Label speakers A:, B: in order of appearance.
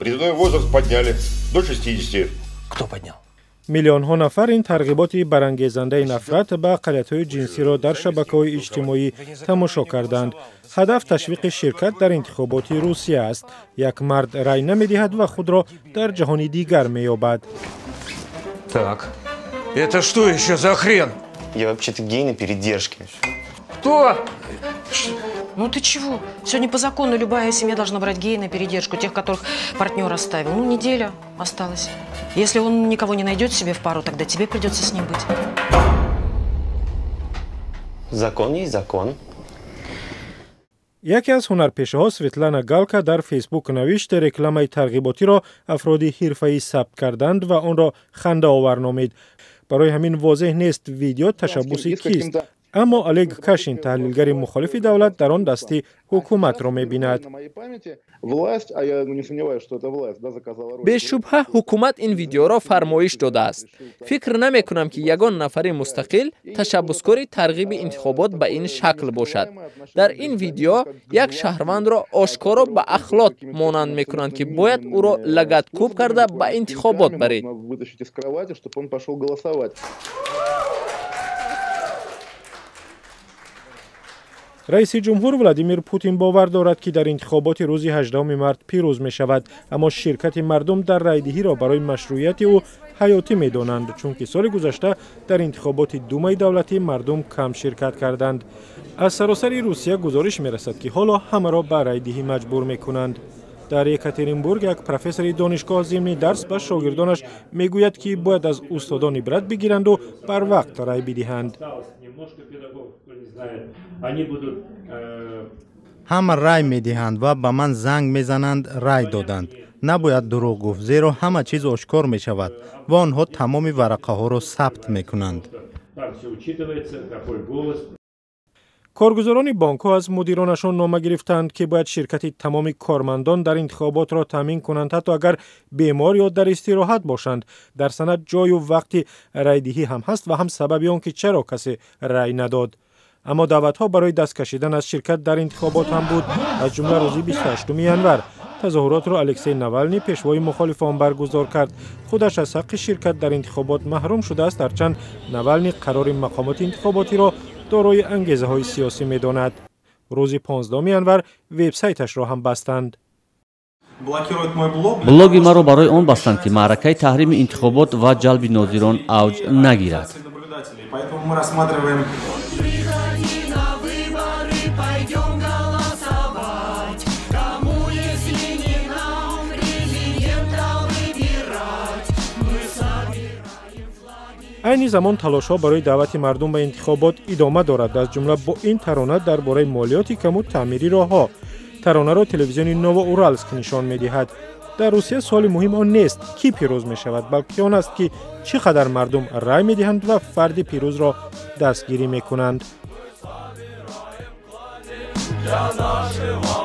A: Призывной возраст подняли до 60.
B: Кто поднял?
C: Миллионҳо нафар ин тарғиботи барангезандаи нафрат ба ақалиятҳои ҷинсиро дар шабакаҳои иҷтимоӣ тамошо карданд. Ҳадаф ташвиқи ширкат дар интихоботи Русия аст. Як мард рай намедиҳад ва худро дар ҷаҳони дигар меёбад.
B: Так, это что еще за хрен?
D: Я вообще-то гей на передержке.
B: Кто?
E: Ну ты чего? Сегодня по закону любая семья должна брать гея на передержку, тех, которых партнер оставил. Ну, неделя осталась. Если он никого не найдет себе в пару, тогда тебе придется с ним быть.
D: Закон есть закон.
C: Яке аз ҳунарпешаҳо, Светлана Галка, дар Фейсбук навишт, рекламаи тарғиботиро афроди ҳирфаӣ сабт карданд ва онро хандаовар номид. Барои ҳамин возеҳ нест, видео ташаббуси кист. Аммо Олег Кашин, таҳлилгари мухолифи давлат, дар он дасти ҳукуматро мебинад.
F: Бешубҳа, ҳукумат ин видеоро фармоиш додааст. Фикр намекунам, ки ягон нафари мустақил ташаббускори тарғиби интихобот ба ин шакл бошад. Дар ин видео як шаҳрвандро ошкоро ба ахлот монанд мекунанд, ки бояд ӯро лагадкӯб карда ба интихобот баред.
C: Раиси ҷумҳур Владимир Путин бовар дорад, ки дар интихоботи рӯзи 18 март пирӯз мешавад, аммо ширкати мардум дар райдиҳиро барои машрӯияти ӯ ҳаётӣ медонанд, чунки соли гузашта дар интихоботи Думаи давлатӣ мардум кам ширкат карданд. Аз саросари Русия гузориш мерасад, ки ҳоло ҳамаро ба райдиҳӣ маҷбур мекунанд. Дар Екатеринбург як профессори донишгоҳ зимни дарс ба шогирдонаш мегӯяд, ки бояд аз устодон ибрат бигиранду барвақт рай бидиҳанд.
G: Ҳама рай медиҳанд ва ба ман занг мезананд, рай доданд. Набояд дурӯғ гуфт, зеро ҳама чиз ошкор мешавад ва онҳо тамоми варақаҳоро сабт мекунанд.
C: Коргузорони бонкҳо аз мудиронашон нома гирифтанд, ки бояд ширкати тамоми кормандон дар интихоботро таъмин кунанд, ҳатто агар бемор ё дар истироҳат бошанд. Дар санад ҷою вақти райдиҳӣ ҳам ҳаст ва ҳам сабаби он ки чаро касе рай надод. Аммо даъватҳо барои даст кашидан аз ширкат дар интихобот ҳам буд, аз ҷумла рӯзи 28 январ. Тазоҳуротро Алексей Навални, пешвои мухолифон, баргузор кард. Худаш аз ҳаққи ширкат дар интихобот маҳрум шудааст, ҳарчанд Навални қарори мақомоти интихоботиро дорои ангезаҳои сиёсӣ медонад. Рӯзи 15 январ вебсайташро ҳам бастанд.
H: Блоги маро барои он бастанд, ки маъракаи таҳрими интихобот ва ҷалби нозирон авҷ нагирад.
C: Айни замон талошҳо барои даъвати мардум ба интихобот идома дорад, аз ҷумла бо ин тарона дар бораи молиёти каму таъмири роҳҳо. Таронаро телевизиони Новоуралск нишон медиҳад. Дар Русия суоли муҳим он нест, кӣ пирӯз мешавад, балки он аст, ки чӣ қадар мардум рай медиҳанд ва фарди пирӯзро дастгирӣ мекунанд.
I: Для нашего